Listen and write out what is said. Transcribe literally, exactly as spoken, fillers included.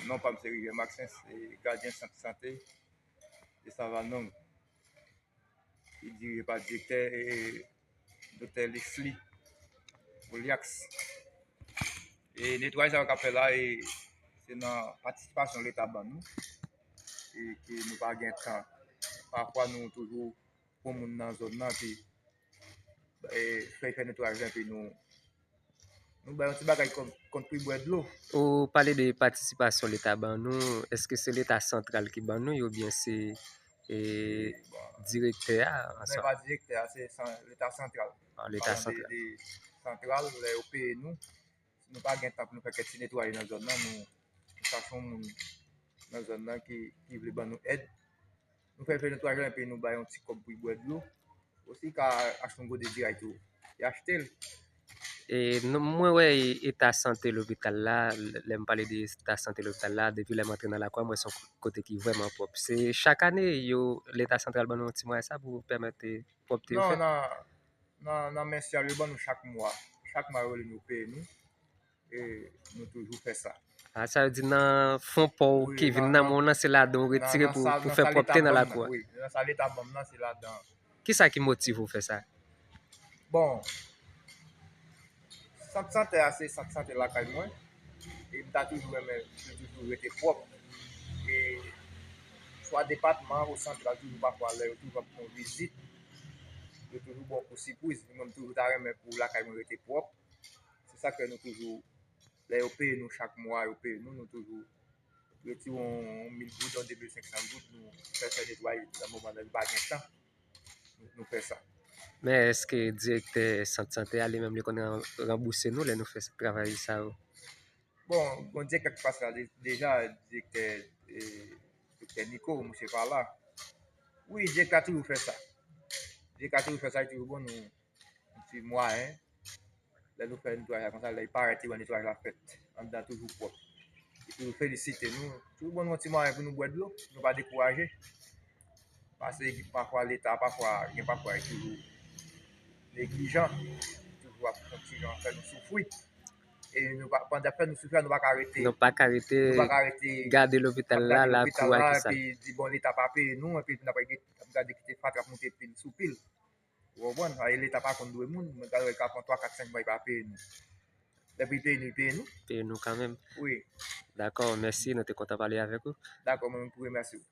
Non pa m se Rivière Maxence, se gadyen sant sante de Savanong, ki dirije pa direktè, e, Doktè Leslie Oliax. E netwayaj sa yo k ap fè la, e, se nan patisipasyon Leta ban nou, e ke nou pa gen tan. Pafwa nou toujou pran moun nan zòn nan, epi, e, fè, fè netwayaj la, epi nou, nou bay yon ti bagay kòm, kont pri bwè dlo. Ou pale de patisipasyon Leta ban nou, èske se Leta santral ki ban nou, oubyen se, e, direktè a? Non, pa direktè a, se san-, Leta santral. Ah, Leta santral. Palan de, de santral, lè yo peye nou, si nou pa gen tan pou nou fè kèk ti netwayaj nan zòn nan, nou, nou chache yon moun nan zòn nan ki, ki vle ban nou èd. Nou fè, fè netwayaj la, epi nou bay yon ti kòb pou l bwè dlo. Osi, ka achte yon gode diray tou. E achte l. E, nou, mwen wè eta sante lopital la, lè m pale de eta sante lopital la, depi lè m antre nan lakou a, m wè se yon kote ki vrèman pwòp. Se chak ane, yo, Leta santral ban nou yon ti mwayen sa pou pèmèt, e, pwòpte yo fèt? Non, nan, nan, nan mensyal, yo ban nou chak mwa. Chak mwa, yo rele nou, peye nou. E nou toujou fè sa. Ah, sa vle di nan fon pa w ki vin nan men w nan, se ladan w retire pou, pou fè pwòpte nan lakou a. Wi, nan sa Leta ban m nan, se ladan. Kisa ki motive w fè sa? Bon, sant sante a se sant sante lakay mwen. E m ta toujou renmen li toujou rete pwòp. E swa depatman ou santral, toujou pafwa lè yo toujou ap fè yon vizit, yo toujou ba w kou sipriz. Mwen, m toujou ta renmen pou lakay mwen rete pwòp. Se sa k fè nou toujou, lè yo peye nou chak mwa, yo peye nou, nou toujou retire yon, yon mil goud, yon de mil senk san goud, nou fè, fè netwayaj nan moman nan, nou pa gen tan, nou, nou fè sa. Men èske direktè sant sante a li menm li konn ran-, ranbouse nou lè nou fè travay sa yo? Bon, bon, direktè ki pase la de-, deja, direktè, e, Doktè Nico, misye pa la. Wi, direktè a toujou fè sa. Direktè a toujou fè sa, li toujou ban nou yon ti mwayen. Lè nou fè netwayaj la konsa, lè li parèt, li wè netwayaj la fèt. Anndan toujou pwòp. Li toujou felisite nou. Toujou ban nou yon ti mwayen pou nou bwè dlo. Nou pa dekouraje. Paske pafwa Leta, pafwa, gen pafwa, li toujou neglijan. Li toujou ap fè yon ti jan fè nou soufri. E nou pa, pandan ap fè nou soufri a, nou pa ka rete. Nou pa ka rete nou pa ka rete gade lopital la, lakou a, ki sa. Epi di, bon, Leta pa peye nou, epi n ap gade kite fatra ap moute pil sou pil. Ou konprann? E Leta pa konn dwe moun, men gade, ka pran twa, kat, senk mwa, li pa peye nou. Depi li peye nou, li peye nou. Peye nou kanmenm. Wi. Dakò, mèsi, nou te kontan pale avèk ou. Dakò, mwen menm tou remèsye w.